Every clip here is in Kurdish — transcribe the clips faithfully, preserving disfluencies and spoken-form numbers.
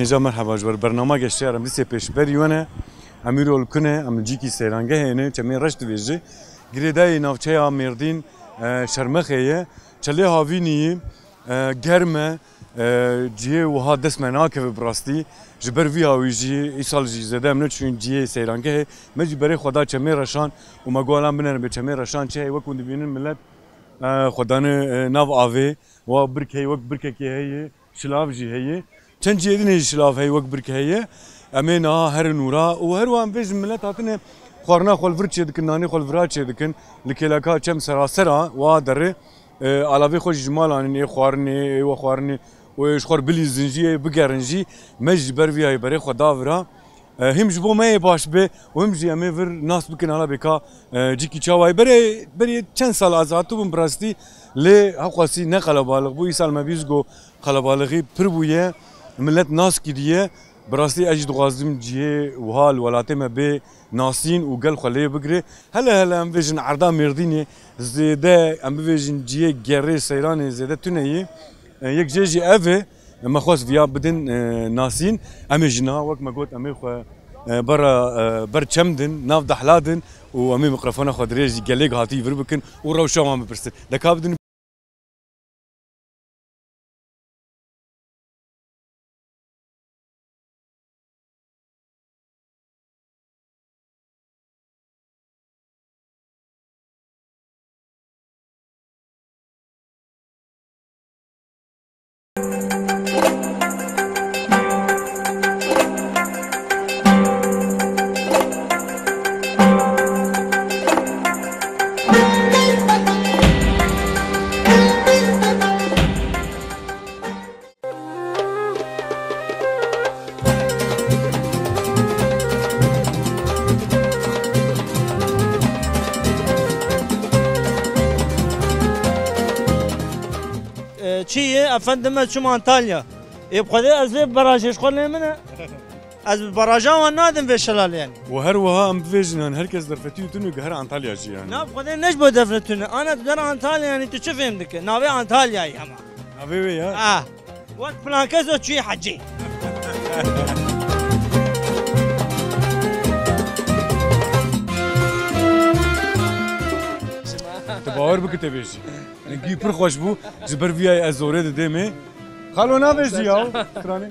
Hêja merheba ji ber bernama geştiyar em dîsê pêşberî we ne. Em îro li ku ne, em li cîkî seyrangehê ne, Çemê Reş divêjî. Girêdayî navçeya Mêrdîn, e, Şermexê ye. Çelê havînî, e, germ e, e, cihê wiha dest me nakeve bi rastî. Ji ber vî hawî jî îsal jî zêde em neçûyîn cihê seyrangehê. Me jî berê xwe da Çemê Reşan û me got lan binerin bê Çemê Reşan çi heye, wek hûn dibînin milet, e, xwe dane, e, nav avê. Wa birk heye, wek birkekê heye. Şilav jî heye. Çend cihê din jî şilav heye, wek birk heye. Em ê niha herin û ra û her wiha em vê ji milet hatine xwarina xwe li vir çêdikin, nanê xwe li vira çêdikin. Li kêleka çem serasera wa derê, e, alavê xwe jî ji mal anîn, ê xwarinê, ê wexwarinê û ê ji xwe re bilîzin jî, ê bigerin jî. Me jî ber vî yayê berê xwe da vira. E, him ji bo me yê baş be û him jî em ê vir nas bikin hala bêka, e, cîkî çawa ye. Berê, berê çend sal ez hatibûm bi rastî lê hewqasî ne qelebalix bû. Îsal me bîst got qelebalixî pir bûye. Milet nas kiriye. Bi rastî ez jî dixwazim cihê wiha li welatê me bê nasîn û gel xwe lê bigire. Hele hele em bibêjin erda Mêrdînê zêde, em bibêjin cihê gerê seyranê zêde tune ye. E, yek jê jî ev e. Me xwest viya bidin, e, nasîn. Em ê ji niha wek me got, em ê xwe, e, bera, e, ber çem din, nav dehla din û em ê mikrofona xwe dirêj jî gelêk hatî vir bikin û rewşa wan bipirsin. De ka bidin. E, çi ye? Efendim, ez çûm Antalya. Ê, bi Xwedê ez vê barajê ji xwe lê min e. Ez bi baraja wan nadim vê şelalê, yanî. Û her wiha em bibêjin, yanî, her kes derfetî û tune, her Antalya jî, yanî. Na, bi Xwedê ne ji bo derfetî tune. Ana, tu der Antalya, yanî, tu çi fêm dike? Navê Antalyayê hema. Navê wê ya? Ah. Wek filan kes o çûyî hecî. Tu bawer bike te bêjî. Rengî pir xweş bû. Ji ber vî yayê ez zorê didêmê. Xalo navêjî ya. Stranê.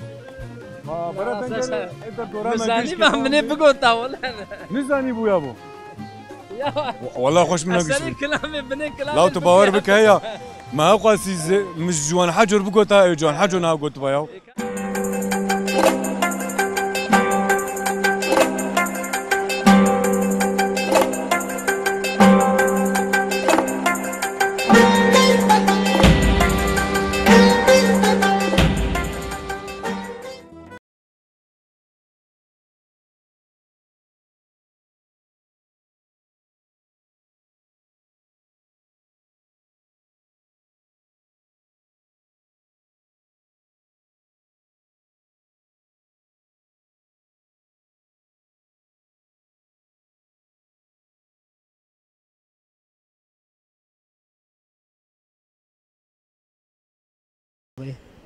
Ma, bera tencerê, evde dora me zanî geş ben kefan minê bê. Bigota wele. Nizanî bû ya bû. Ya. Wa-, wala xweş min Eserê nagişt. Kilamê binê kilamê. Law tu bawer bike ya. Me hewqasî ze-, min ji Ciwan Hecor bigota, ew Ciwan Hecor nav gotiba ya.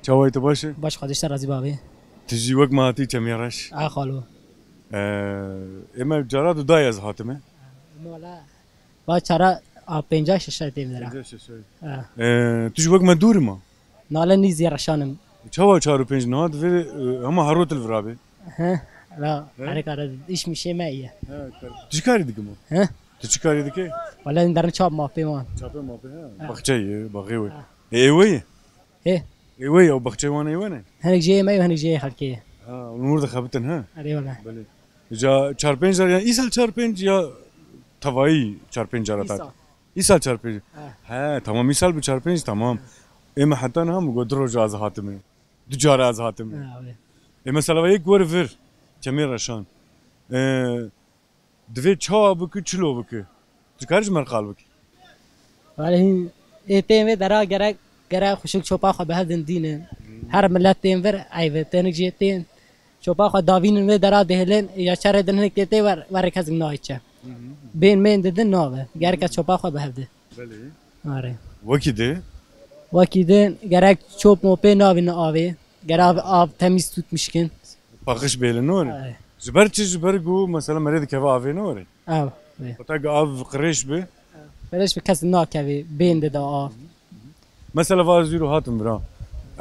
Çawa yî, tu baş î? Baş, Xwedê ji te razî be. Tu jî wek me hatî Çemê Reş. A xalo. Ee, ê me cara dudayê ez hatime. Wala, ba çara a pênca şeşay tê vira. Pênca şeşay. Ha. Ee, tu jî wek me dûr ma? Nale nîzî Reşan im. Çawa çar û pênc niha divê, e, hema herot li vira bê? He, la, He? Erê kare, iş mişê me ye. He, kar-, tu çi karî dikî ma? He? Tu çi karî dikî? Wala, em derin çap mapê wan. Çapê mapê, he. He. Baxçe ye, baxê wê. He. E, ê wê ye? He. Ê wê ye, ew baxçeyê wan ê wê ne? Hinek jê ye me ye, hinek jê ye xelkê ye. Ha, û nûr dixebitin, he? Erê wala. Belê. Ca çar pênc car, yani îsal çar pênc ya tevayî çar pênc cara tat. Îsal. Îsal çar pênc. He. He, tamam, îsal bi çar pênc, tamam. Ê me heta niha min got du roja ez hatime. Du cara ez hatime. Ha, wê. Ê mesela yek wer vir, Çemê Reşan. Ee, divê çawa biki, çilo biki. Tu karî ji me re qal bikî? Wele hîn ê tên vê dera gerek, gerek xuşik çopa xwe bi hev din dînin. Her milet tên vir, eyv e, tenik jê tên. Çopa xwe davînin vê dera dihêlin, ya çerê din hinek tê tê wer, wer kesik nayê çe. Hı hı. Bên mênd didin nabe. Gerek ez çopa xwe bi hev di. Belê. Are. Wekî di? Wekî di gerek çop mopê navînin avê. Gerek av, av temiz tutmuş kin. Paqij bêle nore. Ay. Ji ber çi? Ji ber ku mesela merê dikeve avê nore. Ew, vê. Xwe te ku av qirêj bi. Qirêj bi kes nakevê, bên dida av. Mesela va ez îro hatim vira.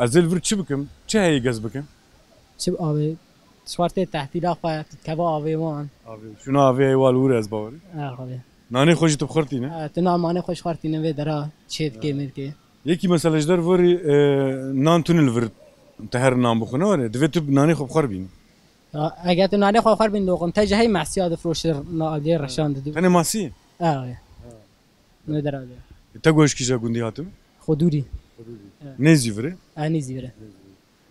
Ez ê li vir çi bikim? Çi heyî gez bikim? Çi avê? Şwartê tehtîla xwe, keva avê wan. Avê. Şuna avê heywa li wir ez bawerî. Ew, avê. Nanê xwe jî tu bixurtîne? E, tu na manê xwe ji xwartîne vê dera çê dikê mêrkê. Yekî mesela ji der vorî, e, nan tune li vir te her nan bixwe, ne were? Divê tu nanê xwe bixwer bînî. Ya, eger tu nanê xwe xwer bîn doxin, te ji hey mehsiya difroşir, na aliyê reşan didu. Tenê masî? Ew, ya. Ne dera de. Te goş kîja gundî hatim? Xodûrî. Nêzî vire? E, nêzî vire.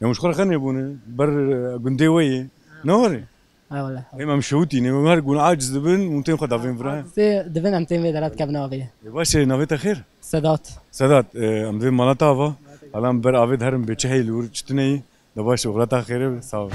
Em ji xwe re xenê bûne, ber, e, gundê we yê. Ne were? Ha, wele. Em, em şewitîne, em her gun aciz dibin, û tên xwe davên vira. Acizê dibin em tên vê dera dikevin avê. E, baş e, navê te xêr? Sedat. Sedat, e, em divê mala te ava. Hala em ber avê diherin bê çi heyî li wir çi tune yî. De baş e, wela te xêr be, sağ ol.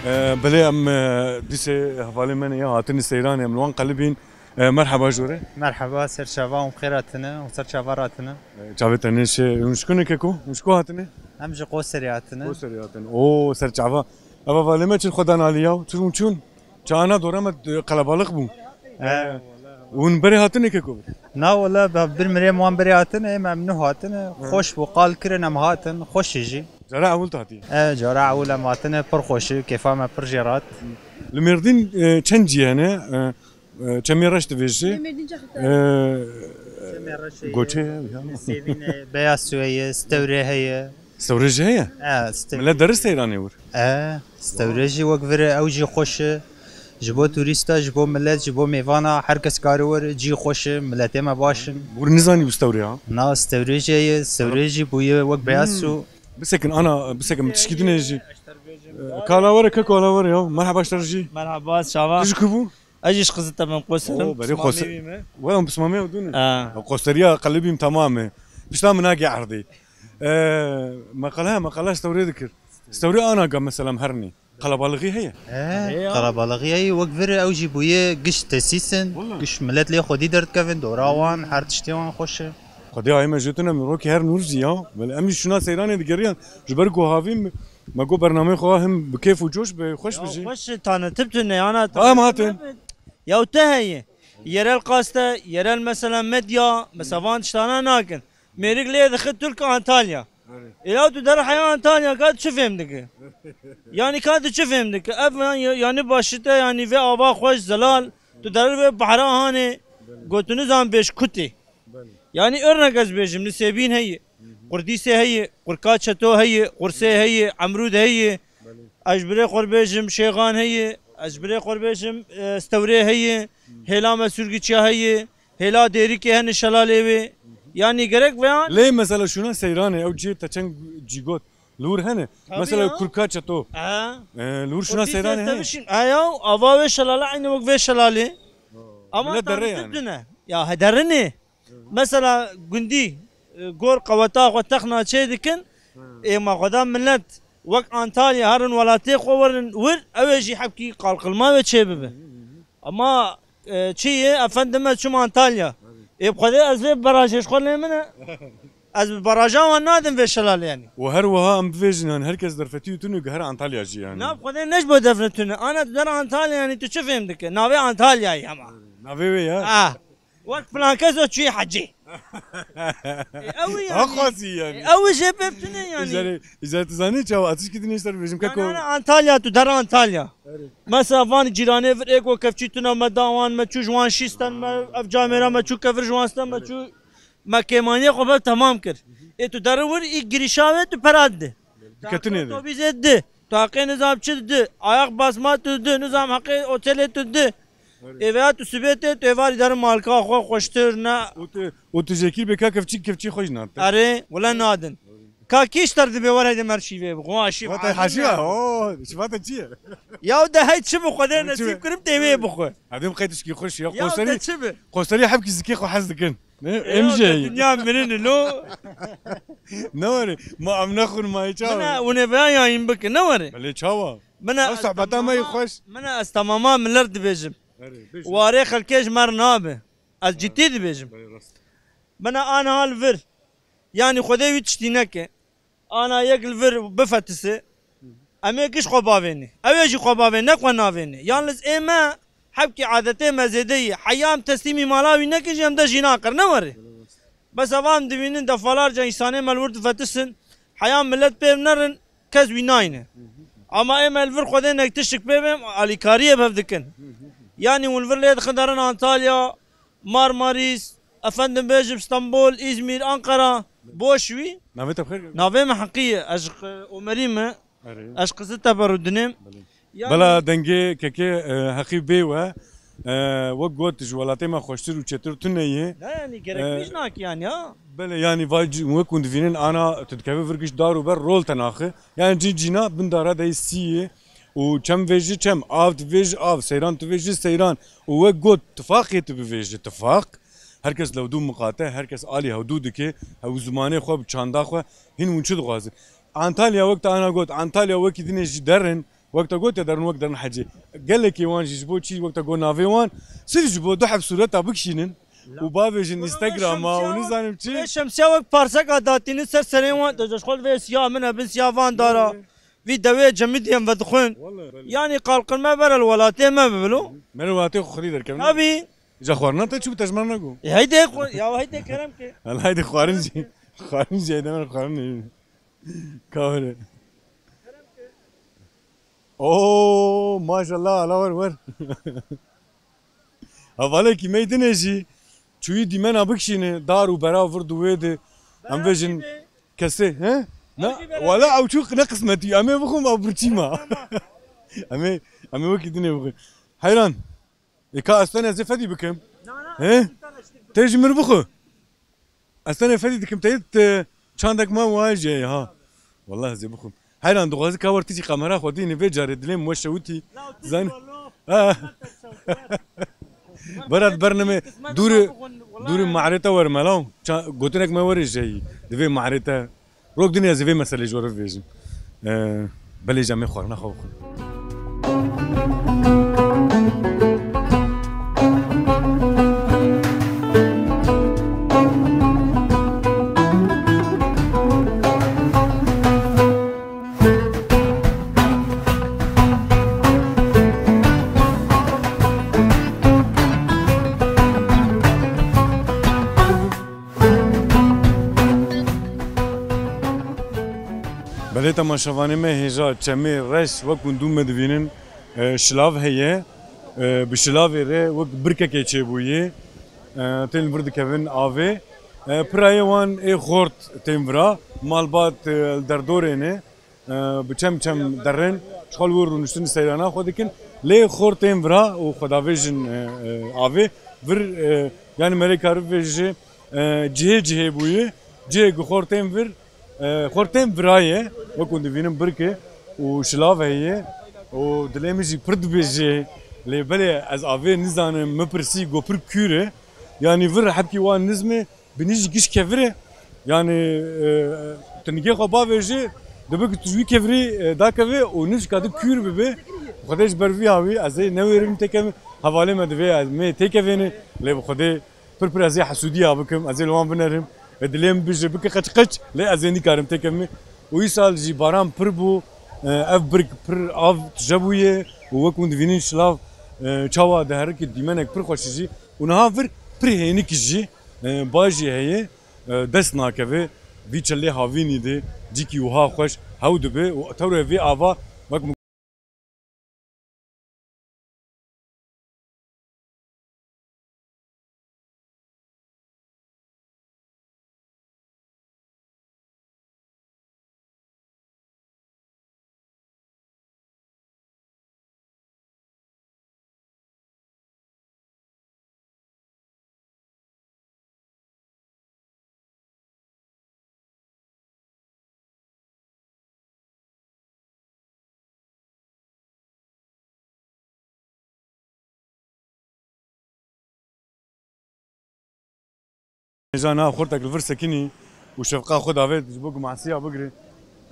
E, belê em, e, dîsê hevalê me ne ya, hatin seyranê em li wan qelibîn. E, merheba jûre. Merheba, ser çava, hûn bi xêr hatine, hûn ser çava ratine. E, çavê te nêşe, hûn ji ku ne keko? Hûn ji ku hatine? Em ji Qoserê hatine. Qoserê hatine. Oo, ser çava. Eva valê me çi xwe dan alî yaw, çi hûn çûn? Çi ana dora me, e, qelebalix bû. E. E, hûn berê hatine keko? Na wele, be-, bir mirê wan berê hatine, em, em nuh hatine. E. Xweş bû, qal kirin, em hatin, xweş e jî. Cara ewil tu hatî? E, cara ewil em hatine, pir xweş e, kêfa me pir jê rat. Li Mêrdîn, e, çend cî hene? E, E, Çemê Reş divêjî. Çemê Reş heye, Goçê heye, ya. Sêvîn heye, Beyaz Su heye, Stewrê heye. Stewrê jî heye? E, Stewrê. Millet deri seyranê wir. E, Stewrê jî wek vir e, ew jî xweş e. Ji bo turîsta, ji bo millet, ji bo mêvana, her kes kare wir, cî xweş e, miletê me baş in. Wir nizanî bi Stewrê ha? Na, Stewrê jî heye, Stewrê jî bûye wek Beyaz Su. Hmm. Bisekin ana, bisekin tişkî dinê jî. E, kala were, keko ala were ya. Merheba ji te re jî. Merheba, çava. Tu ji ku bû? Ez jî ji Qiziltepe me, Qoser im. Oo, berê Qoser. Pismamê wî me. Wela em pismamê ew dû ne? Ha. Qoseriya qelibîm tamam e. Pişta min nagê erdê. E, meqale, meqale Stewrê dikir. Stewrê ana ga mesela em herinê. Qelebalixî heye? He, heye ya. Qelebalixî heye, wek vir ew jî bûye giş tesîs in. Wela. Giş milet lê xwedî derdikevin, dora wan, her tiştê wan xweş e. Xwedê ayê me jê tune, min rokî her nûr jî ya. Belê em jî şûna seyranê digeriyan. Ji ber ku havî me, me got bernameyê xwe him bi kêf û coş be, xweş be jî. Ya xweş e, tanîtib tune, ana. Ba em hatin. Ya te heye. Yerel qaste, yerel mesela medya, mesela van tiştana nakin. Mêrik lê dixi Tirk Antalya. Erê. Êla tu der heya Antalya, ka tu çi fêm dike? Yanî ka tu çi fêm dike? Ev yan-, yanî başî te, yanî vê ava xweş, zelal, tu der vê behra hanê, Belê. Gotini zan bêj kutê. Belê. Yanî örnek ez bêjim, li Sêbîn heye, Hı hı. Qurdîsê heye, Qurka Çeto heye, Qursê heye, Emrûd heye, Belê. Ez ji birê xwe bêjim, Şêxan heye, ez ji birê xwe bêjim, e, Stewrê heye, Hı. Hêla me Sûrgiçya heye, Hêla Dêrikê hene şelalê wê. Yanî gerek veyan. Lê mesela şûna seyranê, ew cihê te çend cî got. Li wir hene. Tabii mesela ya. Kurka Çeto. Ha. E, li wir şûna seyranê hene. Kurka Çeto şûn. Ha ya, ava wê şelale aynı wek vê şelalê. Ama derê yani. Tune. Ya he derinê. Mesela gundî, e, gor qeweta xwe texna çê dikin. Hı. Ê ma xweda millet wek Antalya herin welatê xwe werin wir, ew ê jî hepkî qalqilma wê çê bibe. Hı hı. Ama, e, çi ye? Efendim ez çûm Antalya. Ê bi Xwedê ez vê barajê ji xwe lê min e. Ez bi baraja wan nadim vê şelalê yanî. Û her wiha em bivêjin yanî her kes derfetî û tune guhere Antalya jî yanî. Na bi Xwedê ne ji bo derfetî tune. Ana tu der Antalya yanî tu çi fêm dike? Navê Antalyayê hema. Navê wê ya? Ah. Wek filan kes o çûyê hecê. E, ew e yanî. Ha xwazî yanî. E, ew e jê pê tune yanî. Îcarê, îcarê tu zanî çawa? Ez tişkî dinê ji te re bêjim, keko. Yanî Antalya, tu der Antalya. Erê. Mesela van cîranê vir êko kevçî tune me da wan, me çû ji wan şîsten me, ev camêra me çû kevir ji wan sten me çû. Me kêmaniyê xwe bev temam kir. Ê tu deri wir î girîşa wê tu pera dide. Diketinê de. Otobîsê dide. Tu heqê nizam çi dide. Ayak basma tu dide. Nizam heqê otelê tu dide. Erê. Ê veya tu sibê tê, tu êvarî derin malka xwe xweştir ne. Û tu, û tu jêkî bê ka kevçî, kevçî xwe jî nate. Erê, wele nadin. Ka kî ji te re dibe were de mer şîvê bixwe, ha şîv Vate hezî haşî ne. Ve, o, şîvate çi ye? Ya de hey çi bi Xwedê Çi be? Nesîb kirim tê wê bixwe. Edim qey tişkî xweş ya. Ya Qoserî, de çi bi? Qoserî hepkî zikê xwe hez dikin. Ne? Ya Em de jî. Dinya mirin lo. Ne were? Ma em nexwin ma hiç Bine çawa. Une veya yayın bikin ne were? Belê çawa? Bine Ew sohbeta me yê xweş. Bine ez tamama miler dibêjim. Erê, bêjin. Warê xelkê ji mer nabe. Ez cidî dibêjim. Belê rast. Bine ana hal vir. Yani Xwedê wî tiştî neke. Ana yek li vir bifetise. Em ê giş xwe bavêne. Ew ê jî xwe bavê, ne xwe navêne. Yalnız ê me hebkî adetê me zêde yî. Heya em teslîmî mala wî nekin jî em de jî naqir, ne were? Bes eva em dibînin defalarca însanê me li wir difetisin. Heya millet pê nerin, kes wî nayne. Ama ê me li vir Xwedê nek tiştik pê bê, em alîkariyê bi hev dikin. Yani hûn vir lê dixin derin Antalya, Marmarîs, efendim bêjim Stenbol, Îzmîr, Ankara, boş wî. Navê te bi xêr? Navê min Heqî ye. Ez ji Omerî me. Erê. Ez ji Qiziltepe rûdinêm. Belê. Yani Bela dengê kekê, e, Heqî bê we, e, wek got ji welatê me xweştir û çêtir tune ye. Ne yani gerek E, pîş nakî yani ya. Belê yani vay c-, wek hûn divînin ana tu dikeve vir giş dar û ber rol te naxi. Yani cî cîna bin dara de yê sî ye. Û çem vêjî çem, av tu vêjî av, seyran tu vêjî seyran. Û wek got, tifaqê tu bivêjî tifaq. Her kes lewdû miqate, her kes alî hewdû dike, hew zimanê xwe bi çanda xwe, hîn hûn çi dixwazin? Antalya wek te ana got, Antalya wekî dinê jî derin, wek te got ya derin, wek derin hecê. Gelekê wan jî ji bo çî wek te got navê wan, sirf ji bo du heb sûreta bikişînin û bavêjin Instagrama û nizanim çi. Vê şemsiya wek parseka datînin ser serê wan, tu ji xwe vê siya min e, bin siya van dara. Vî dewê cemidî em vedixwin. Vallahi belê. Yani qalqin me bere li welatê me bibilo. Me li welatê xwe xwedî derkevin. Tabii. Ja xwarina te çû bi te ji me re nego. E, heyde xwe-, ya heyde kerem ke. Hala heyde xwarin jî. Xwarin jî heyde me xwarin. Kavre. Oo, maşallah, hala wer wer. Hevalekî me yê dinê jî çûyî dîmena bikişîne, dar û bera vir di wê de. Em vêjin kesê, he? Na, wala ew çû ne qismetî, em ê bixwin ew birçî ma. Em ê, em ê wekî dinê bixwin. Heyran. Ê ka ez tenê ez ê fedî bikim. He? Tê ji mir bixwe. Ez tenê fedî dikim te yê, te çandek me wa jê ha. Wallah ez ê bixwim. Heyran dixwazi ka wer tijî kamera xwe dînî vê carê dilê min we şewitî. Zan. Ha. Berat berneme dûrî, dûrî mahrê te wer melaw. Ça-, gotinek me werê jeyî. Divê mahrê te. Rok dinê ez ê vê meselê ji we re bibêjim. Ee, belê jî em ê xwarina xwe bixwin. Belê temaşevanê me hêja çemê reş wek hûn dû me divînin, e, şilav heye. E, bi şilavê re wek birkekê çêbûyê, e, tên vir dikevin avê. E, pirayê wan ê xort tên vira, malbat, e, li derdorê ne. E, bi çem çem derin, ji xwe li wir rûniştin seyrana xwe dikin. Lê xor tên vira û xwe davêjin, e, e, avê. Vir, e, yani me rê karî bêjî, e, cihê cihê bûye. Cihê ku xor tên vir, e, xor tên vira ye. Wek hûn divînin birke û şilav heye. Û dilê min jî pir dibêje. Lê belê ez avê nizanim, min pirsî got pir kûr e. Yani vir hebkî wan nizmê. Binî jî giş kevir e. Yani, e, tu nigê xwe bavêjî, dibe ku tu ji wî kevirî, e, dakeve û nijka tu kûr bibe. Xwedê ji ber vî hawî ez ê newêrim têkevim. Hevalê me divê ez mê têkevêne, lê bi Xwedê pir pir ez ê hesûdiya bikim, ez ê li wan binerim. E, dilê min bije bike qeç qeç, lê ez ê nikarim têkevimê. Û îsal jî baran pir bû, e, ev birk pir av tije bûye û wek hûn divînin şilav, e, çawa diherike dîmenek pir xweş e jî. Û niha vir pir hênik e jî. E, bajî heye, e, dest nakeve, vî çilê havînî de cîkî wiha xweş hew dibe û tewrê vê ava wek Hêja niha xortek li vir sekinî û şefqa xwe davêt ji bo ku masiya bigire.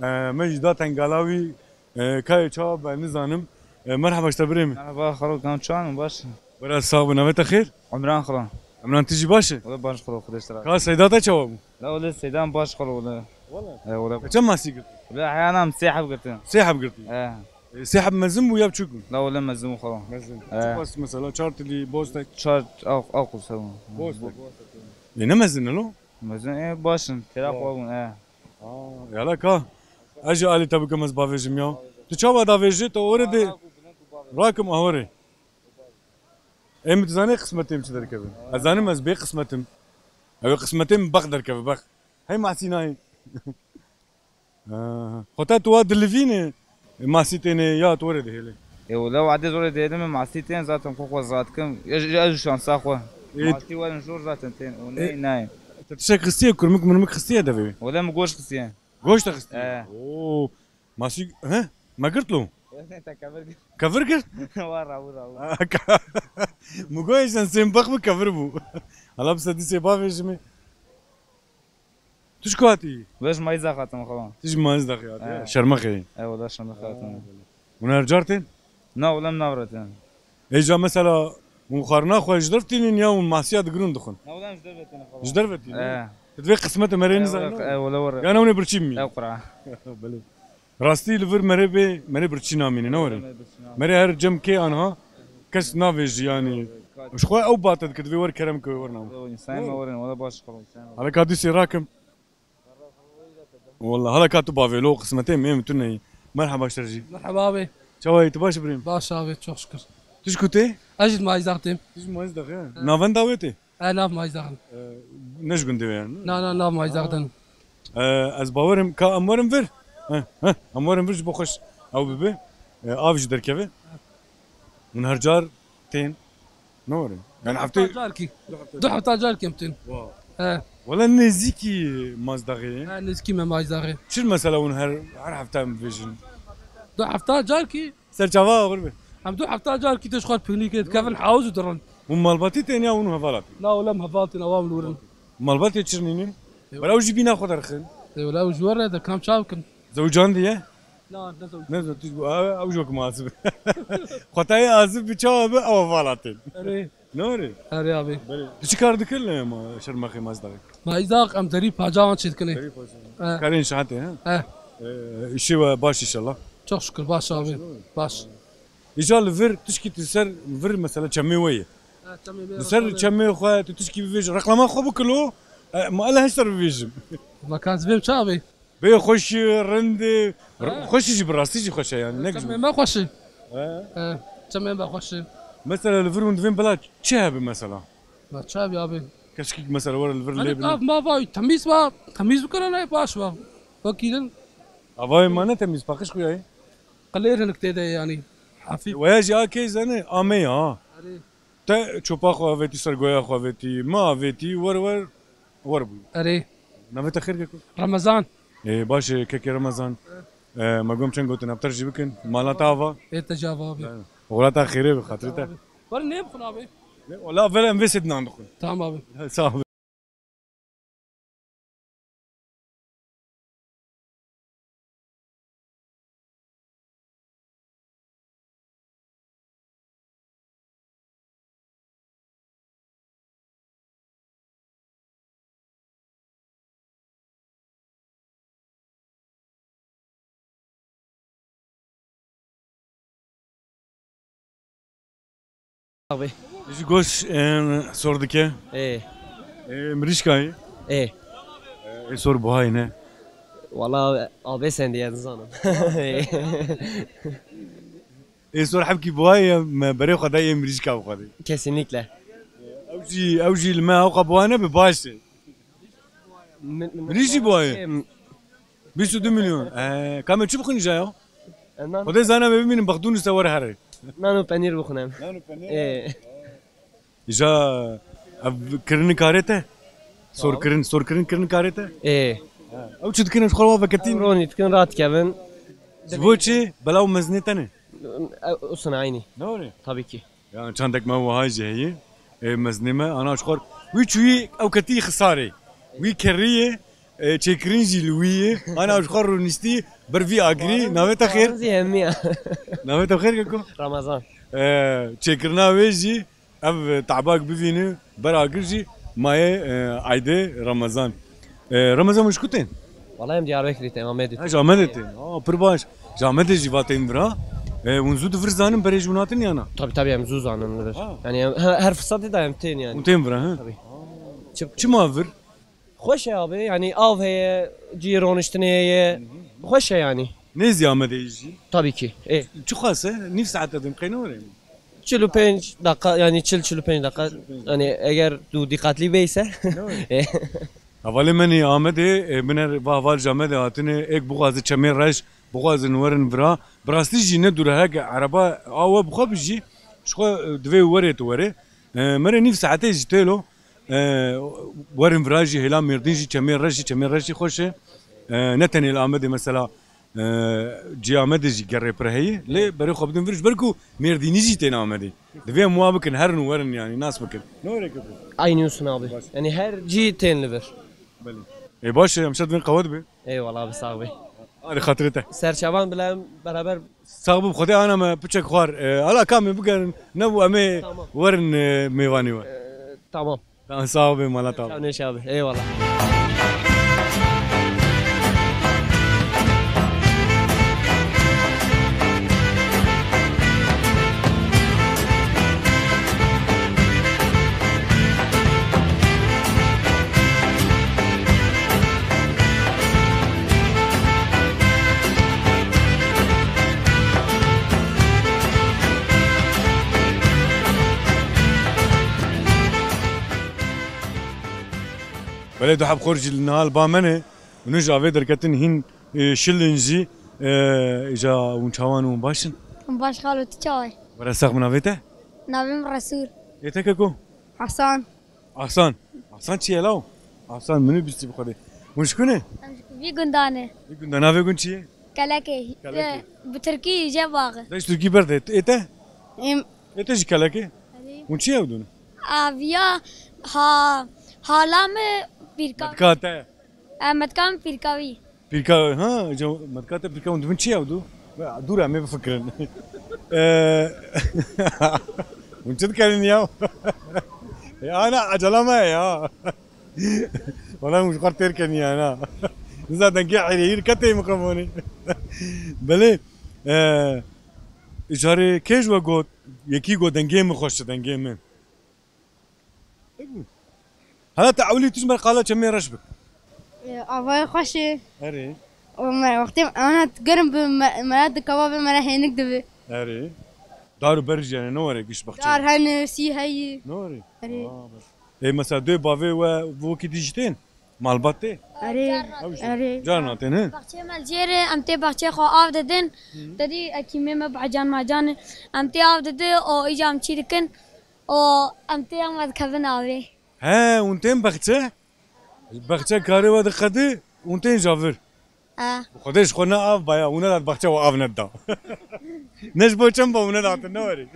E, me jî da tengala wî, e, kayê çawa be nizanim. E, merheba ji te birê min. Merheba xalo, kam çawan, baş? Were sax be, navê te xêr? Umran xalo. Umran, tu jî baş e? Wele baş xalo, Xwedê ji te razî. Ka seyda te çawa bû? La wele seydan baş xalo wele. Wele? E, wele. Te çend masî girt? Wele heyana em sê heb girtin. Sê heb girtî? E. E, sê heb mezin bû ya biçûk bû? La wele mezin bû xalo. Mezin. E. Çiqas mesela çar tilî, bostek? Çar, ew, ew qursa bû. Bostek. E, ne mezin e lo? Mezin, e, baş in. Têra xwe bûn, e. Aa, yala ka. Ez jî alî te bikim, ez bavêjim ya. Tu çawa davêjî, tu orê de rakim ahorê. Ê min, tu zanî qismetê min çi derkeve? Ez zanim ez bê qismet im. Ew ê qismetê min bex derkeve, bex. Hey masî nayê. Aha. Xwe te tu wa dilivînê, masî têne ya tu were dihêlê? Ê, wele wadê zorê dihêlim, masî tên zaten xwe xwe zat kim. Ya, ya, ez şansa xwe. Ê, masî werin jor zaten tên. O ne, ê, nayê. Te tiştek xistiye, kurmik murmik xistiye devê? Wele min goş xistiye. Goş te xistiye? E. Oo. Masî, he? Me girt lo? Wele te kevir girt. Kevir girt? Wa rawu rawu. Min goş sen sên bex bi kevir bû. Hala bi sedî sê bavêjimê. Tu ji ku hatî? Wê ji Mayîzdax hatim xwe. Tu ji Mayîzdaxê hatî, he? Şermexê. E, wela Şermexê hatim. Hûn her car tên? Na, wela em nav re tên. Ê, ca mesela hûn xwarina xwe ji derve tînin ya hûn masiya digirin dixwin? Na, wela em ji derve tên xwe. Ji derve tînin? E. Tu divê qismetê merê nizanî, e, wela were. Yan hûn ê birçî bimînin? E, qura. Belê. Rastî li vir merê bê, merê birçî namîne, ne were? Merê birçî namîne. Merê her cem kê anha, kes navêjî yanî. Ji xwe ew bate dike, divê wer kerem ke wer nam. Însan me werin, wela baş xwe însan me. Hala ka dîsê rakim. Wela hala ka tu bavê lo qismetê min, em tu neyî. Merheba ji te jî. Merheba abi. Çawa yî, tu baş birîm? Baş abi, çok şükür. Tu ji ku tê? Ez jî Mayîzdax têm. Tu jî Mayîzdax, he? Navenda wê tê? E, nav Mayîzdaxin. E, ne ji gundê we yani? Na, na, nav Mayîzdaxin. E, ez bawerim ka em werin vir. He, he, em werin vir ji bo xweş ew bibe. E, av jî derkeve. Hûn her car tên? Ne werin? Yani heftê... Hefta carkî. Du hefta carkî em tên. Wa. He. Wela nêzîkî Mayîzdaxê. He, nêzîkî me Mayîzdaxê. Çir mesela hûn her, her hefta em bivêjin? Du hefta carkî. Serçava axir be. Em du hefta carkî tê ji xwe piknîkê dikevin hewz û dirin. Hûn malbatî tên ya hûn hevalatî? Na, wela em hevaltîn, ewa min wirin. Malbatê çi nînin? Ew. Wela ew jî bîna xwe derxin. Ew, wela ew ji we re de kam çav kin. Zewcandiye? Na, ne zewc. Ne zewc, tu ji bo, ew, ew jî wek min azib. Xwetayê azib bi çawa bi, ew hevalatîn. Erê. Ne were? Erê abi. Belê. Tu çi kar dikir li ma-, Şermexê Mayîzdaxê? Mayîzdax em derî pacawan çêdikinê. Derî pacawan. He. Karên şahatê, he? He. Ee, îşê we baş inşallah. Çok şükür, baş abi. Baş. Îca li vir tişkî tu ser vir mesela çemê we ye. He, çemê me. Li ser çemê xwe tu tişkî bivêj, reklama xwe bikilo, e, ma ele hişter bivêjim. Ma kan zibêm çi abi? Bê xweş e, rind e, r-, xweş e jî, bi rastî jî xweş e yani, ne çemê me xweş e. He. He, çemê me xweş e. Mesela li vir hûn divên bila çi hebe mesela? Ma çi hebe abi? Keşkî mesela were li vir lê bine. Av ma va temîz va, temîz bikire ne baş va. Wekî din. Avayê ma ne temîz, paqij xuya ye. Qilêr hinek tê de yani. Hafif. Weya jî a kê zane, amê ya. Erê. Te çopa xwe avêtî, sergoya xwe avêtî, me avêtî, wer wer, wer bûyî. Erê. Navê te xêr keko? Remezan. Ê, baş e, kekê Remezan. Ê, me gom çend gotin, em ter jî bikin. Mala te ava? Ê, te jî ava abi. Oxira te xêrê bi, xatirê te. Wer nê bixwin abi. Ne, ola ver em vê sêt nan dixwin. Tamam abi. Sağ ol. Abi. Ji goş, em, sor dike. Ê. Ê, mirîşka ye? Ê. Ê, sor buhayê ne? Wala, abê sendî ez nizanim. Ê, sor hebkî buhayê ye, me berê xwe dayê mirîşka bi xwe de. Kesinlikle. Ew jî, ew jî li me ewqa buha nebe baş e. Min, min, Mirîşî buhayê. Em, Bîst û du milyon. Ee, ka me çi bixwin îja ya? E, nan, Xwedê zana me bimînin, bexdûn û se were here. Nan û penîr bixwinem. Nan û penîr. Ê. Îja ev kirin karê te? Sor kirin, sor kirin, kirin karê te? Ê. Ha. Ew çi dikin, ew ji xwe ve veketîn? Ronî dikin, radikevin. Ji bo çi? Bela û mezinê te ne? E, o sanaynî. Ne were? Tabii ki. Ya çandek me wiha jî heye. Ê, mezinê me, ana ji xwe Wî çûyî ew ketî xisarê. Wî kerrî ye, e, çêkirin jî li wî ye. Ana ji xwe rûniştî ber vî agirî. Navê te xêr? Zî hemiya. Navê te xêr keko? Ramazan. E, çêkirina wê jî ev, e, tabak bivîni ber agir jî mayê, e, Aydê Ramazan. E, Ramazan, hûn ji ku tên? Wala em Diyarbekirî tên, Amedê. Ha, ji Amedê tên. Aa, pir baş. Ji Amedê jî va tên vira. E, hûn zû di vir zanin berê ji hûn hatin ya na? Tabii, tabii, em zû zanin li vir. Ha. Yani em, her, her fırsatê de em tên yani. Hûn tên vira, he? Tabii. Çi- Çima vir? Xweş e abi, yani av heye, cî roniştinê heye. Xweş e yani. Nêzî Amedê jî? Tabii ki. E. Çi xas e? Nîv saet dedim, qey ne were? Çil û pênc dakika, yani çil, çil û pênc dakika. Yani eger tu dikkatli beyse. Ne were? E. Hevalê me nê Amedê, e, biner va heval ji Amedê hatine, êk bixwaze çemê reş, bixwazin werin vira. Bi rastî jî ne dûr e, heke ereba a we bi xwe bi jî, ji xwe, e, divê werê tu werê. E, mere nîv saetê jî têlo, e, werin vira jî hêla Mêrdîn jî çemê reş jî, çemê reş jî xweş e. E, ne tenê li Amedê mesela, e, cî Amedê jî gerê pir heye, lê berê xwe bidin vir ji ber ku Mêrdînî jî tên Amedê. Divê em wa bikin, herin û werin yani, nas bikin. Ne were keko? Aynı olsun abi. Baş. Yani her cî tên li vir. Belê. Ê baş e, em şer divên qehwe dibe. Eyvallah abi, sağ ol. Hadi xatirê te. Serçavan bile em beraber. Sağ bû, Xwedê ana me piçek xwar. E, hala ka em ê bigerin, nebû em ê Tamam. werin, e, mêvanê we. E, tamam. Tamam, sağ ol, mala tamam. Tamam, Neşe abi. Eyvallah. Belê, du heb xor jî li niha li ba me ne. Hûn ji avê derketin hîn, e, şilin jî, e, îca hûn çawan hûn baş in? Baş xalo, tu çawa yî? Were sax, min navê te? Navê min Resûl. Ê te keko? Hasan. Ahsan. Ahsan çi ye law? Ahsan min bistî bi Xwedê. Hûn ji ku ne? Em ji vî gunda ne. Vî gunda, navê gund çi ye? Kelekê. Kelekê. Bi tirkî Jebaxê. De ji tirkî berde. Ê te? Em Ê te jî Kelekê? Erê. Hûn çi ew dûn? Aviya ha, hala min pîrka. Medka te? E, medka min pîrka wî. Pîrka, ha, ca-, medka te pîrka hûn dibin çi ew dû? Dûr em ê bifikirin. E, hûn çi dikerin ya? E, ana, ecela me ya. Wala hûn ji xwe têr kenî ya, na. Niza dengê hêrê hîr ketê mikrofoni. Belê, e, îcarê kê ji we got, yekî got dengê min xweş e, dengê min. Hala te ewilî tu ji me qala çemê reş bik. E, avayê xweş e. Erê. O me, wextê ana germ bi me, me dikava be, me re hênik dibe. Erê. Dar û ber jî hene, ne were giş baxçe? Dar hene, sî heyî. Ne were? Erê. Aa, bes. Ê, mesela dê bavê we wekî dî jî tên? Malbat tê? Erê. Ew jî. Erê. Carna tên, he? Baxçeyê me li jêr e, em tê baxçeyê xwe av didin. Hı. Te dî ekîmê me bacan macan e. Em tê av didin, û îca em çî dikin. Û em tê em vedikevin avê. He, hûn tên baxçe? Baxçe karê we diqedi, hûn tên javir. E. Xwedê ji xwe ne av baya, hûn nedat baxçe û av nedida. Ne ji bo çend ba hûn nedatin, ne werî. E.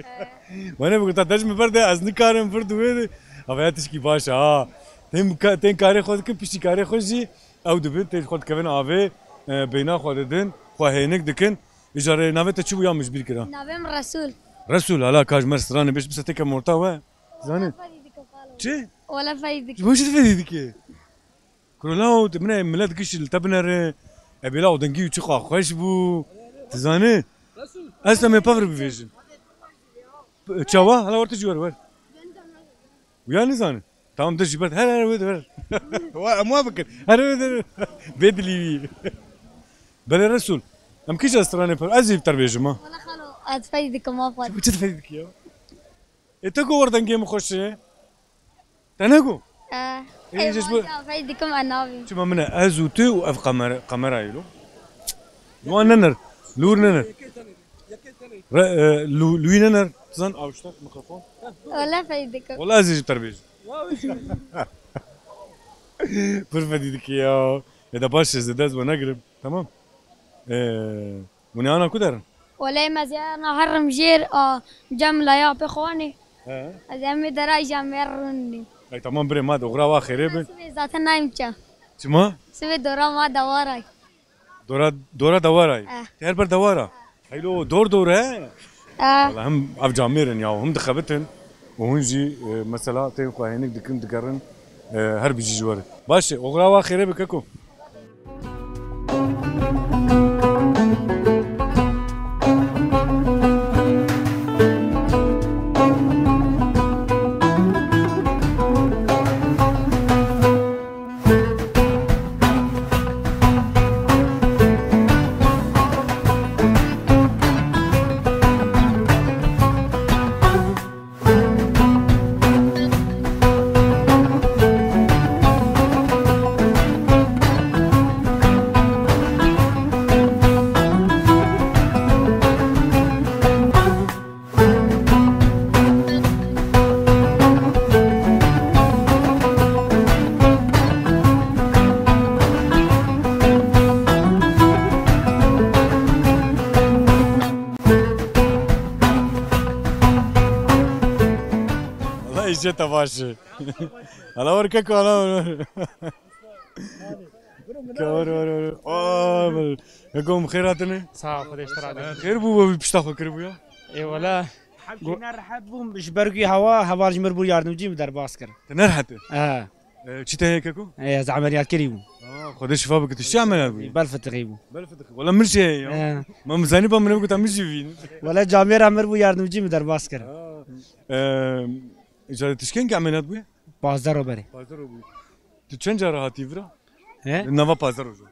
Wene bigota te ji min berde, ez nikarim vir di wê de. Avaya tişkî baş e, ha. Tên ka-, tên karê xwe dikin, piştî karê xwe jî ew dibin, tên xwe dikevin avê, e, beyna xwe didin, xwe hênik dikin. Îcarê navê te çi bû ya min ji bîr kira? Navê min Resûl. Resûl, hala ka ji me re stranê bêj, bise têke morta we. Zanî? Wele fedî dikim xalo. Çi? Wele fedî dikim. Ji bo çi fedî dike? Kuro law, tu min e, millet gişt li te binere. E, bêla û dengî û çiqa xweş bû. Tu zanî? Ez te me pevr bivêjin. Çawa? Hala werte jî wer, wer. Uya nizanî. Tamam, de jî ber. Her, her, wê de wer. Wa, em wa bikin. Her, wê de. Bê dilî wî. Belê Resûl. Em kîja stranê per? Ez jî bi te bêjim ha. Wala xalo, ez fedî dikim, ma fedî. Çi, çi fedî dikî ya? Ê, te ku wer dengê min xweş e? Te ne got? E, Ê, ê, ji bo- ma fedî dikim, ez nabîm. Çima min e, ez û tu û ev kamera, kamera ye lo. Li wan nener, li wir nener. Re, e, li, li wî nener. Zan, awştak, mikrofon. Wala fedî dikim. Wala ez ê ji te bêjim. Pir fedî dikî ya. Ê de baş e, zêde ez we negirim. Tamam. Ee, hûn ê ana ku derin? Wele me ziyana herim jêr a cem laya pê xwanê. He. Ez em ê dera îja me rûnî. Ay tamam birê, ma oxira wa xêrê be. Sibê zaten nayim çem. Çima? Sibê dora ma dawar ay. Dora, dora dawar ay. Eh. Te her ber dawar a. Heylo dor dor he. Eh. Wala him ev camêr in ya, him dixebitin û hûn jî, e, mesela tên xwe hênik dikin, digerin, e, her bijî ji we re. Baş e, oxira wa xêrê be keko. Wala îşe te baş e. Hala were keko, hala were. Ka were, were, were. Aa, were. Keko, em xêr hatine? Sağ ol, Xwedê ji te razî. Xêr bû, we pişta xwe kiribû ya? Ê wele. Hemşî ne rehet bûm, ji ber ku hewa, heval ji mir bû yardimcî, min derbas kir. Te ne rehet e? He. E, çi te heye keko? E, ez emeliyatkerî bû. Aa, Xwedê şifa bike, tu çi emeliyat bûyî? Bel fitiqî bû. Bel fitiqî. Wala min jî heye ya. He. Ma min zanî ba min ê bikû te min jî bîn. Wele camêra mir bû yardimcî, min derbas kir. Aa. E, îcarê tu ji kengî emeliyat bûye? Pazdeh ro berê. Pazdeh ro bû. Tu çend cara hatî vira? He? Nava pazdeh rojo.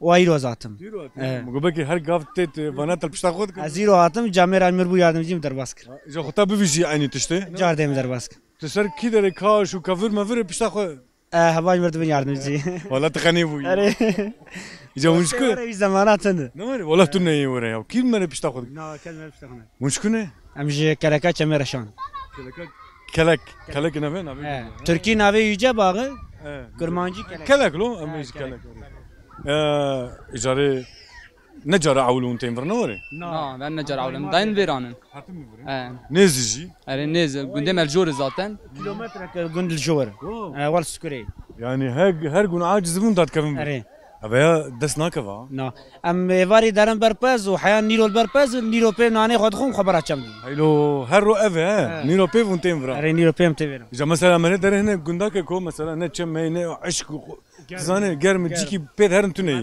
Û îro ez hatim. Îro hatî. He. Min got belkî her gav tê, tê vana te pişta xwe dikin. Ez îro hatim, camêra mir bû yardimcî, min derbas kir. Ha, îja xwe ta bivîjî eynî tiştê. Cardê min derbas kir. Tu ser kî derê kaş û kevir mevir ê pişta xwe? E, heval mir dibin yardimcî. Wala tu xenê bûyî. Erê. Îja hûn ji ku? Were wî zemana tindi. Ne were? Wala tu neyê were ya. Kî mere pişta xwe dikin? Na, kes mere pişta xwe. Hûn ji ku ne? Em ji Keleka Çemê Reşan. Keleka, kelek, kelek navê, navê. He. Tirkî navê Yüce Bağı, he. Kurmancî kelek. Kelek lo, em, he, jî kelek. Kelek. Ee, îcarê ne cara ewil hûn tên vir, ne were? Na, ben ne cara ewil. Dayın vêranin. Hatim mi vir? He. Nêz jî? Erê nêz, gundê me li jor e zaten. Kilometreke gund li jor. Wow. Ee, wal Skurê. Yani her, her gün aciz bûn dat kevin vir. Erê. Ev ya dest nakeva. Na. Em êvarî derin ber pez û heya nîro li ber pez, nîro pê nanê xwe dixwin, xwe bera çem dibin. Heylo, her ro ev e, he? He. Nîro pê vûn tên vira. Erê, nîro pê em tê vêra. Îja mesela me ne derê hine gundake ko mesela ne çem heye, ne eşk û xwe, germ. Zanê, germ, germ. Cîkî pê derin tune ye.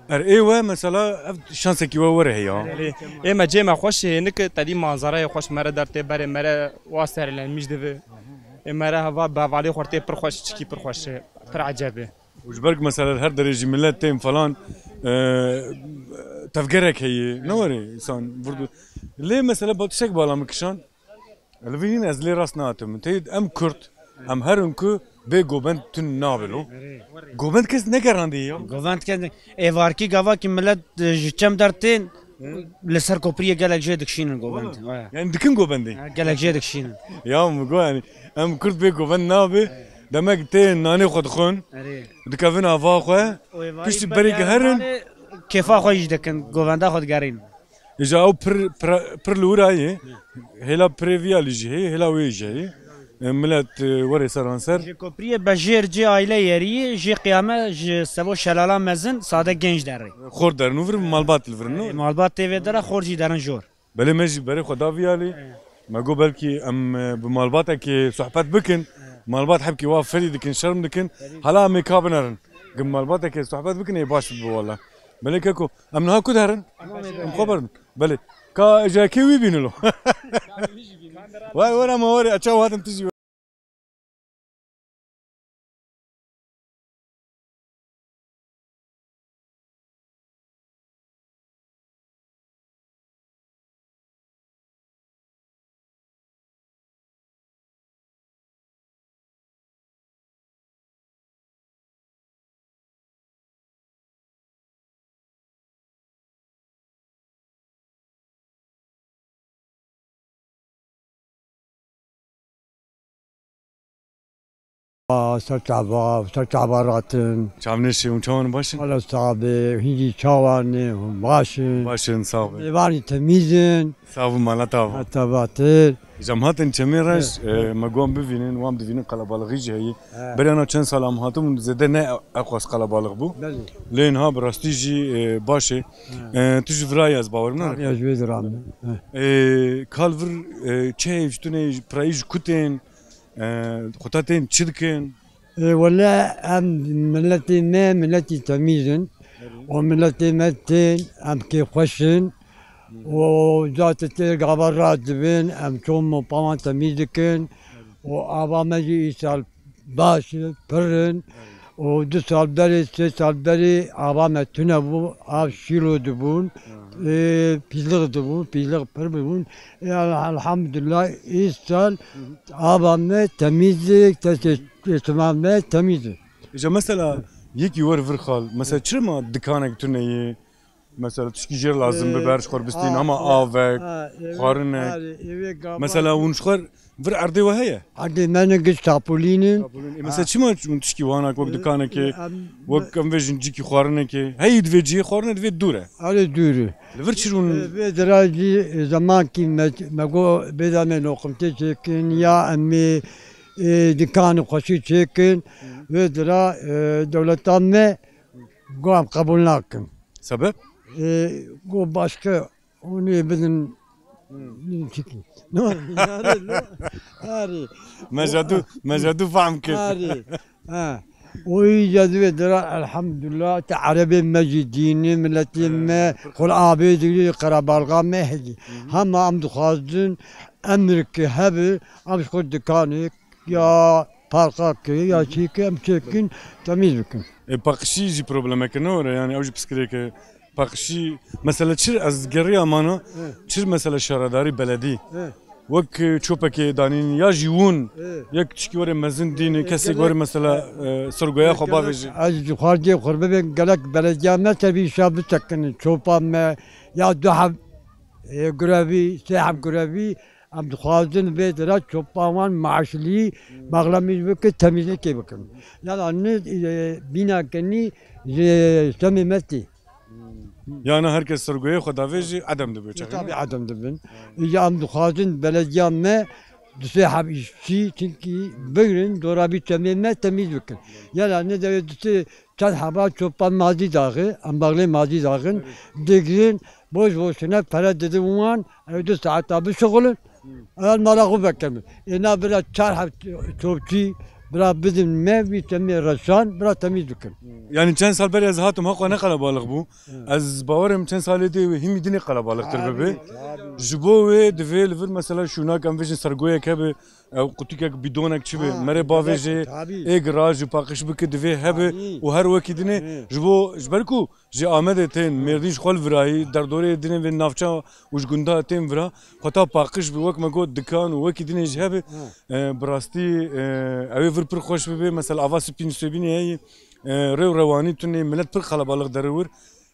Erê, ê we mesela ev şansekî we were heye. Erê, ê me cê me xweş e, hênik tedî manzarayê xweş mere der tê berê mere wa serlenmiş divi. Ê mere heva bi hevalê xwe tê pir xweş, çikî pir xweş e, pir eceb e. Û ji ber ku mesela her derê jî milet tên falan, e, tevgerek heye, ne were însan vurdu. Lê mesela ba tiştek bala min kişand, li vî hîn ez lê rast nahatim. Tê em Kurd, em herin ku bê govend tun nabe lo. Govend kes negerandiye ya. Govend kes ne-, êvarkî gava ki milet, e, ji çem der tên, Hı? Li ser kopriyê gelek jê dikişînin govend. Wala. Waya. Yani dikin govendê? Ha, gelek jê dikişînin. Ya min got yani em Kurd bê govend nabe. Demek tê nanê xwe dixwin. Erê. Dikevin ava xwe. Piştî berê geherin. Kêfa xwe jî dikin, govenda xwe digerîn. Îja ew pir, pir, pir li wir a ye. Hêla pirê vî alî jî heye, hêla wê jî heye. E, milet, e, were seranser. Ji kopriyê Bejêr cê aile yerî, jê qiyame ji Sevo Şelala Mezin sade genç derê. Xort derin û vir malbat li vir, no? E, malbat tê vê dera, xort jî derin jor. Belê me jî berê xwe da vî alî. E. Me got belkî em, e, bi malbatekê sohbet bikin. E. Malbat hebkî wa ferî dikin, şerm dikin. Hala em ê ka binerin. Gim malbatekê sohbet bikin, ê baş bibe wala. Belê keko, em niha ku derin? Em xwe berdin. Belê. Ka ji kê wî bînilo? Vay, were ma were, eça hatim tu jî. Aa, ser çava, ser çava ratin. Çavnêşê hûn çawan baş in? Wala sabe, hînî çawan e, hûn baş in. Baş in, sağ ol. Mêvanî temiz in. Sağ ol, mala te ava. Heta batir. Îca em hatin Çemê Reş, e, me got em bivînin, wan divînin qelebalixî jî heye. He. Berê ana çend sal em hatin, zêde ne eqas qelebalix bû. Belê. Lê niha bi rastî jî, e, baş e. He. E, tu ji vira yî ez bawer nake. Tabii, ez ji vê dira me. He. E, kal vir, e, çi heye ji tune, pirayî ji ku tên, e, xwe ta tên çi dikin? Ê, wele em miletê me, miletî temîz in. Erê. Û miletê me tên, em kêfxweş in. Hı. Û zat tê gava radibin, em çom û pawan temîz dikin. Erê. Û ava me jî îsal baş e, pir in. Erê. Û du sal berê, sê sal berê ava me tune bû, av şîlo dibûn, Hı hı. ê, pîzlix dibûn, pîzlix pir bibûn. Ê, el-, elhamdulillah, îsal Hı hı. ava me temîz e, destê Ê, tamam, me temiz e. Îca mesela yekî wer vir xal. Mesela çima dikanek tune ye? Mesela tişkî jêr lazim be, Ee, ber ji xwe bistîn, ha, ama ha, avek, ha, eve, xwarinek. Arê, eve gava. Mesela hûn ji xwe vir erdê we heye? Erdê me ne giş tapulînin. Tapulîn. Ê, mesela Ha. çima hûn tişkî wanak wek Ee, dikanekê, em, wek em vê jincikî xwarinekê? Heyî divê cihê xwarine divê dûr e. Arê dûr e. Li vir çi rûn? Ee, vê dira jî, e, zemankî me, me got bêda me noqimtê çêkin, ya em ê, e, dikanê xweşî çêkin. Hı. Vê dira, e, dewleta me got em qebûl nakin. Sebep? E, got başka hûn ê bidin. Hı. Çiki? No, arê, no, arê. Me jadû, me jadû fehm kir. Arê. Ha. O îca divê dira elhamdulillah, te erebê me jî dînê, miletê Hı. me, xul abê digirî, qerebalxa me hegî. Hı hı. Hema em dixwazin emrikê hebe, em ji xwe dikanê ya parkakê, ya çîkê, em çêkin, temîz bikin. E, paqişî jî problemeke ne were, yani ew jî piskirêke. Paqişî, mesela çir ez geriya mana, Hı. çir mesela şaredarî beledî. Hı. Wek, e, çopekê danîn ya jî wûn, Hı. yek tişkî were mezin dînê, Hı, kesek gelek, were mesela, Hı. e, sergoya xwe Gelek, bavêje. Ez ji xwardiyê xwe bibên gelek belediya me tevî şa bisekinin. Çopa me ya du heb, e, grevî, sê heb grevî, Em dixwazin vê dira çopa wan maaşlî, Hmm. mexlemî bike, temîzlikê bikin. Yana ne, e, bîna kenî ji semê me tê. Hmm. Yana her kes sergoyê xwe davê jî edem dibe, çaxê Tabii ne? edem dibin. Hmm. Îja em dixwazin belediya me du sê heb îşçî, çinkî bigirin, dora vî çemê me temîz bikin. Yana ne de du sê Çend heba çopa mazî daxi, em baxlê mazî daxin, Evet. digirin, boş boşuna pere didin wan, ew du saeta bişixulin, Hmm. ew mala xwe vekirin. Ê na bira çar heb çopçî, bira bidin me, vî temê reşan, bira temîz bikin. Yani çend sal berê ez hatim, ha xwe ne qelebalix bû. Evet. Ez bawerim çend salê dê himî dinê qelebalixtir bibe. Tabii, tabii. Ji bo wê divê li vir mesela şûnak em vêjin sergoyek hebe, Ew qutikek, bîdonek çi be, Ha, merê bavê gelek, jê tabii. ê gira ji paqij bike divê hebe Tabii. û her wekî dinê Hı. ji bo, ji ber ku ji Amedê tên, Mêrdîn ji xwe li virayî, derdorê dinê vê navça û ji gunda tên vira, xwe ta paqij bi wek me got dikan û wekî dinê jî hebe, Hı. e, bi rastî, e, ew ê vir pir xweş bibe, mesela ava spîn sêbînê heye, e, rê û rewanî tune, milet pir qelebalix derewir,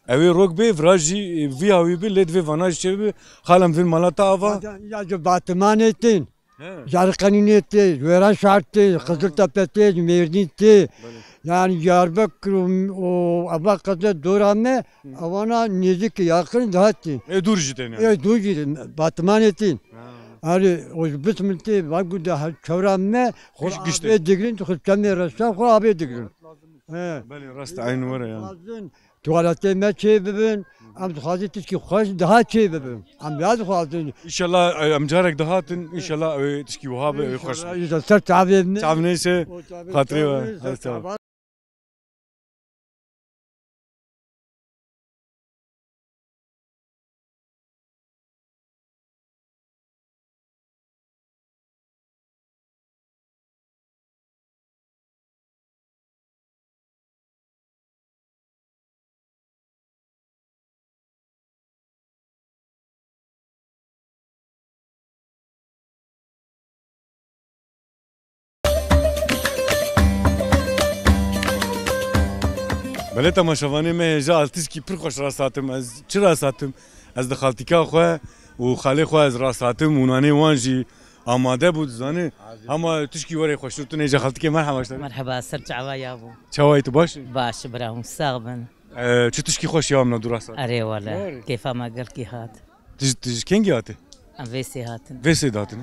ew ê rok bê, vira jî, e, vî hawî bi, lê divê vana jî çê bibe, xalem vin mala ta ava. Ya, ya ji Batimanê tên. He. Ji Erqenînê tê, ji Wêranşar tê, ji Qiziltepe tê, ji Mêrdîn tê. Belê. Yani Diyarbekir û, û eva qeze dora me, Hı. evana nêzîkî, yakın daha tê. Ê dûr jî tên yani. Ê dûr jî, Batimanê tê. Ha. Yani o ji Bismil tê, va gude her çewra me, xwe Giş, giş tê. abê digirin, xwe çemê reşa, xwe abê digirin. He. Belê, rast eyn were yani. Lazim. Tuwaletê me çê bibin, em dixwazin tişkî xweş daha çê bibin. Em ya dixwazin. Înşallah, e, em carek dihatin, înşallah ew ê tişkî wiha be, ew ê xweş be. Înşallah, înşallah, ser çavê min. Çav neyse, O çavê xatirê we. çavê, Her çav. çav. Belê temaşevanê me hêja ez tişkî pir xweş rast hatim. Ez çi rast hatim? Ez di xaltîka xwe û xalê xwe ez rast hatim û nanê wan jî amade bû, dizanî. Hema tişkî were xweştir tu nêce xaltîkê merheba ji te. Merheba, ser çava ya bû. Çawayî tu baş? Baş, bira hûn sax bin. Ee, çi tişkî xweş ya min dû rast hatim. Erê wele, Doğru. kêfa me gelkî hat. Tu ji, tu ji kengî hatî? Em vê sê hatin. Vê sê datin.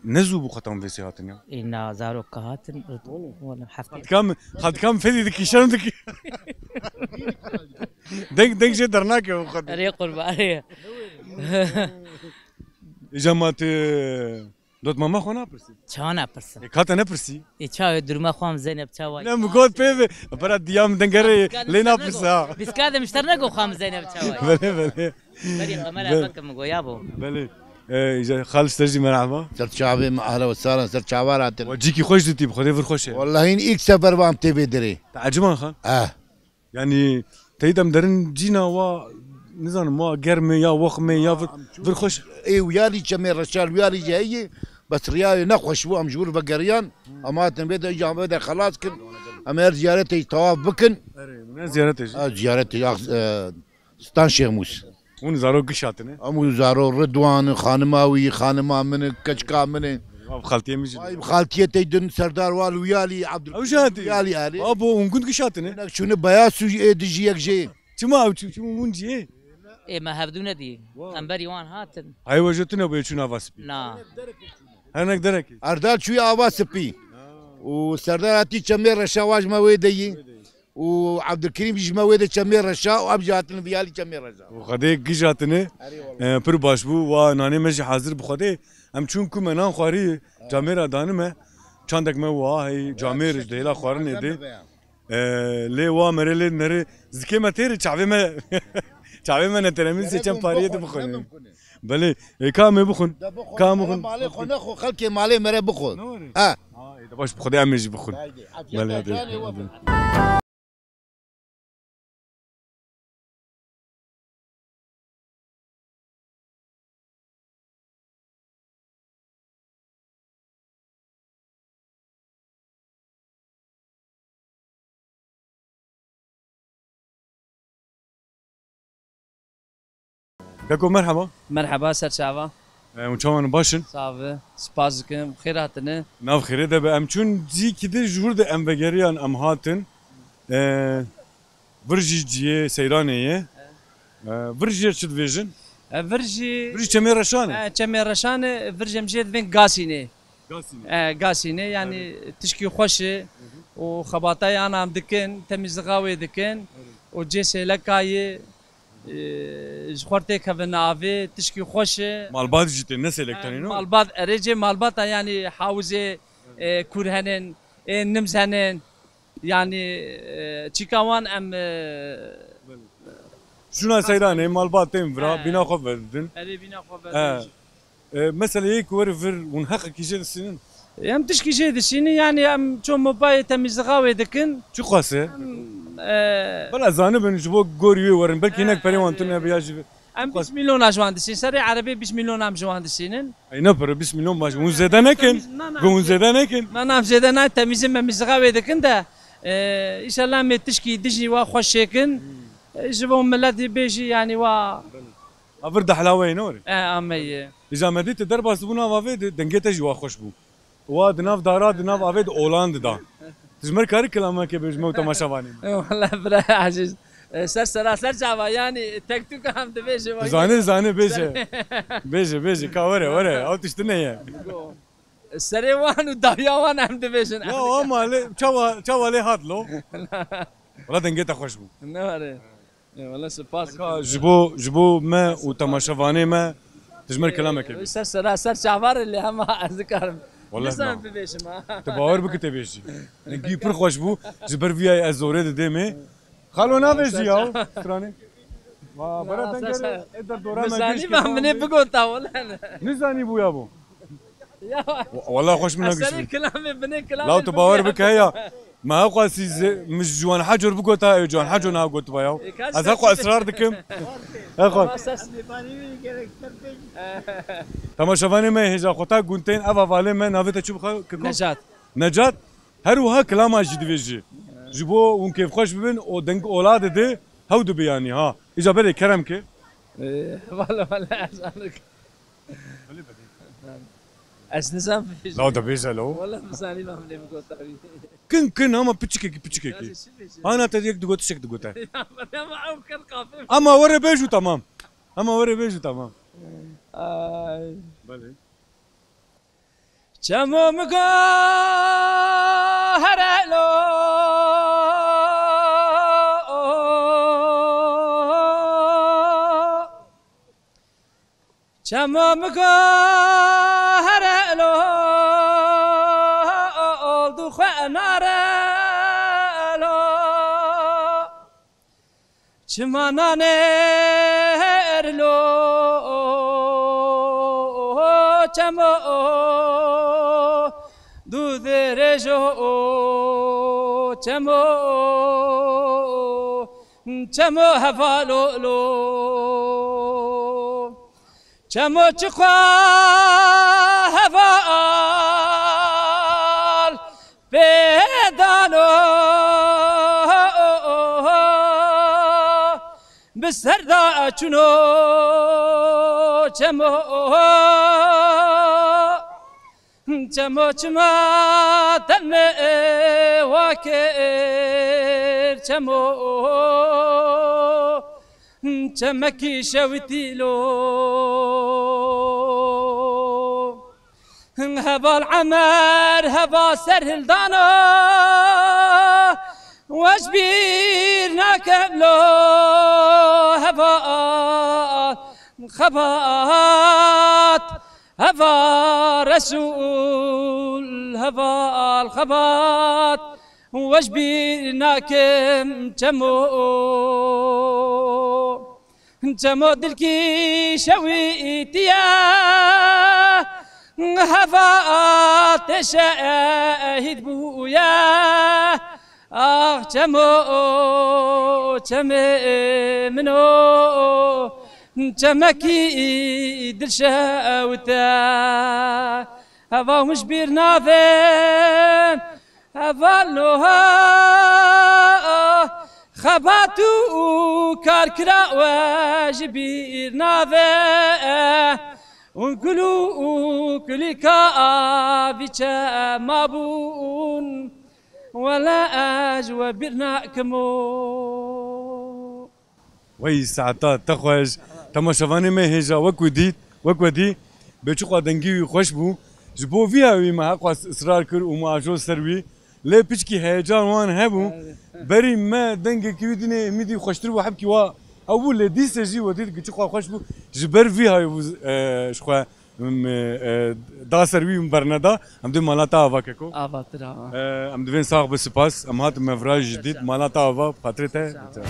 Ne zû bû xwe tam vê sê hatin ya. Ê na zarok ka hatin. Wala hefte. Xatkam, xatkam fedî dikî, şerm dikî. Deng, deng jê dernake û xwe. Erê qurbanê. Îja ma tu dotmama xwe napirsî? Ça napirsin? E, ka te nepirsî? E, ça duruma xwe em Zeynep çawa? Ne, mi got pê ve. Pera diyam dengere lê napirsa. Biskade mişter nego xwe em Zeynep çawa? Belê, belê. Berî qemera Be- vekim go yabo. Belê. E, îja xalis te jî merhaba. Ser çavê me, ahla ve sahlen, ser çavar hatin. Wa cîkî xweş dîtî, bi Xwedê vir xweş e. Wallahî ilk sefer vam tê vê derê. Te eciban xan? Eh. Yani teyî dem derin cîna wa, nizanim, wa germ e ya wex me ya vir, vir xweş. Ê wiyalî çemê reşal wiyalî jî heye, bes riyayê nexweş bû, em ji wir vegeriyan, em hatin vê de, îca vê de xelas kin, em her ziyaretê tawaf bikin. Erê, ne ziyaretê jî? Ha, ziyaretê, ah, e, Stan Şêxmûs. Hûn zarok giş hatine? Hemû zaro Ridwan, xanima wî, xanima min, keçika min. Ev xaltiyê min jî. Vay, xaltiyê tey din Serdar Wal Wiyalî, Abdul Ew jî hatî? Wiyalî erê. Abo, hûn gund giş hatine? Hinek çûne Beyasû ê dijî yek jê. Çima ew çû, çû hûn ciyê? Ê me hevdû nedî. Wow. Em berî wan hatin. Hay we jê tune bûye çûn ava spî? Na. Her nek derekê. Erdal çûye ava spî. Û Serdar hatî çemê reşa wa ji me wê de yî. Wê de yî. Û Abdulkerîm jî ji me wê de çemê reşa û em jî hatin viyalî çemê reşa. Û Xwedê giş hatine. Erê wala. E, pir baş bû. Wa nanê me jî hazir bi Xwedê. Em çûn ku me nan xwarî, camêra danime. Çandek me wa hey, camêr ji dêla xwarinê de. E, lê wa mere lê nere zikê me têre çavê me, çavê me netêre min sê çend pariyê de bixwin. Belê, e, ka em ê bixwin. Ka em bixwin. Malê xwe nexwe, xelkê malê mere bixwe. Ne were? Ha. Ha, e, de baş bi Xwedê em ê jî bixwin. Haydi, afiyet olsun. Belê, hadi. Keko, merhaba. Merhaba, ser çava. E, hûn çawan in, baş in? Sax be, spas dikim, xêr hatine. Nav xêrê de be. Em çûn cîkî de ji wir de em vegeriyan, em hatin. E, vir jî ciyê seyranê ye. E, vir jî çi dibêjin? E, vir jî Vir jî çemê reşan e. E, çemê reşan e, vir jî em jê divên Gasînê. Gasînê. E, Gasînê, yani tişkî xweş e. Hı hı. Û xebatayê ana em dikin, temîzlixa wê dikin. Evet. Û cê sêleka ye, e, ji xwe têkevin avê, tişkî xweş e. Malbat jî tê, ne sêlek tenê, no? Malbat, erê cê malbata, yani hawizê, e, kûr henin, ê nims henin. Yani, e, çîka wan em, e, Şûna seyranê, malbat tên vira, e, bîna xwe vedidin. Erê bîna xwe vedidin. E, e, mesela yê ku were vir, hûn heqekî jê distînin? Em tişkî jê distînin, yani em ço mobayê temîzlixa wê dikin. Çi qas e? Em, e, Bela zanibin ji bo gorî wê werin. Belkî hinek perê wan tune be ya jî. Em bîst milyon a ji wan distînin. Serê erebê bîst milyon em ji wan distînin. Ey ne pere bîst milyon baş. Hûn zêde nekin. Na, na, Hûn zêde nekin. Na, na, em zêde nayê, temîzin me mizlixa wê dikin de, e, îşellah em ê tişkî dijî wa xweş çêkin. E, ji bo miletî bêjî, yanî wa. A vir dehla wê ne were? E, ameye. Îja me dî tu derbas dibû nava vê de, dengê te jî wa xweş bû. Wa di nav dara, di nav avê de olan dida. Tu ji me re karî kilamekê bêjî me û temaşevanê me. Wala bira Aziz. E, ser sera ser çava, yani tek tu ka em dibêjin. Zanê, zanê, bêje. Bêje, bêje, ka were, were. Ew tiştine ye. Serê wan û dawiya wan em dibêjin. Ya, ama lê, çawa, çawa lê hat lo? Wala dengê te xweş bû. Ne were. Ê, wele spas. Ka ji bo, ji bo me û temaşevanê me, tu ji me re kelamekê bê. Ser sera, ser çavarê lê hema ez dikarim. Wele nizanim bibêjim ha. Tu bawer bike tê bêjî. Dengî pir xweş bû. Ji ber vî yayê ez zorê didêmê. Xalo navêjî ya. Stranê. Wa, bera dengere, e der dora me. Zanî giş ben kêfan binê bê. Bigota wele. Nizanî bû ya bo. Ya. Wa-, wala xweş min Ez serê nagişt. Kilamê binê kilamê. Law tu bawer bike ya. Me heqwasî ze-, min ji Ciwan Haco re bigota, ew Ciwan Haco niha gotiba ya. E, Ez heqwa israr dikim. Heqwa. Ama ses Temaşevanê me hêja xwe ta gund tên, eva valê me navê te çi bixwe? Kiko? Necat. Necat. Her wiha kilama jî divêjî. Ji bo hûn kêfxweş bibin, o deng ola dide, hew dibe yanî ha. Îca berê kerem ke. E, valla, valla, ez anlık. Ez nizam bibêjim. Law de bêje lo. Wala bizanî ben bile bigota wî. Kin kin ama piçikekî piçikekî. Hana te yek digot tişek digote. Ya, ama ew kin qafê. Ama were bêj û tamam. Ama were bêj û tamam. Ay. Belê. Çemo min go here lo, çemo min go here lo, du xwe nare lo. Çima nanêr lo, çemo du dirêjo, çemo, çemo hevalo lo. Çemo çiqa heval pêdano, bi ser de çûno çemo. Çemo çima te me wa kir çemo. Çemekî şewitî lo. Heval Emer, heva ser hildana, we ji bîr nakim lo. Heval xebat, heva Resûl, heval xebat, we ji bîr nakim çemo. Çemo dilkî şewîtiye, heva te şehîd bûye. Ax çemo, çemê min o, çemekî dilşewite. Heva hûn ji bîr navin. Heval Nuha, xebat û karkira we ji bîr nave. Û gul û kulîka vî çema bûn, wele ez we bîr nakim o. Wey saeta te xweş. Temaşevanê me hêja wek we dît, wek we dî, bê çiqa dengî wî xweş bû. Ji bo vîya wî me heqas israr kir û me ajo ser wî. Lê piçkî heyecan wan hebû. Evet. Berî me dengekî wî dinê, êmîdî xweştir bû, hebkî wa ew bû, lê dîse jî we dît, gi çiqa xweş bû. Ji ber vî hayê bû, e, ji xwe Em, e, e, da ser wî, em berneda. Em dê mala te ava keko. Ava te ava. E, em divên sax bi, spas. Em hatin me virayî ji dît. Mala te ava, bi xatirê te. Sağ ol.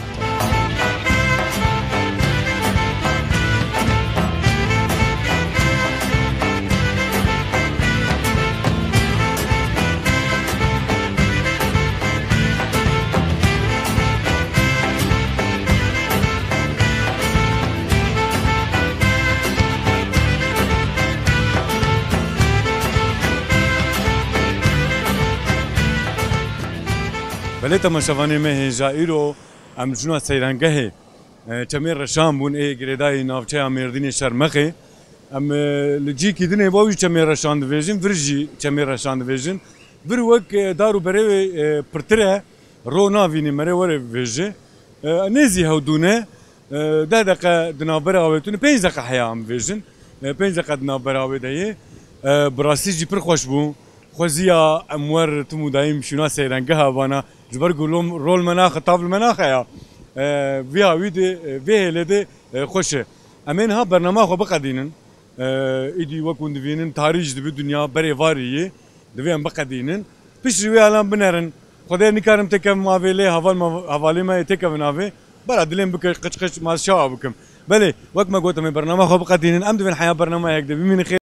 Belê temaşevanê me, hêja îro em cûna seyrangehê, e, Çemê Reşan bûn, ê girêdayî navçeya Mêrdînê Şermexê. Em, e, li cîkî dinê bo wî Çemê Reşan dibêjin, vir jî Çemê Reşan dibêjin. Vir wek, e, dar û berê wê, e, pirtir e, ro navînî, merê were bibêje. E, nêzî hewdû ne, e, deh deqe di navbera wê tune, pênc deqe heya em bibêjin. E, pênc deqe di navbera wê de yê. E, bi rastî jî pir xweş bû. Xweziya em wer tim û dayîm şûna seyrengeha vana. Ji ber ku lom-, rol me naxe, tav li me naxe ya. E, viya wî de, e, vê hêlê de, e, xweş e. Em ê niha bernama xwe biqedînin. E, îdî wek hûn divînin, tarî jî dibe dinya berê varî yê. Divê em biqedînin. Piştî wê alan binerin. Xwedê nikarim têkevim avê lê heval me, hevalê me yê têkevin avê. Bera dilê min bike qiç qiç, ma ez çawa bikim? Belê, wek me got, em ê bernama xwe biqedînin. Em divên heya bernameyek de bimînin xêr.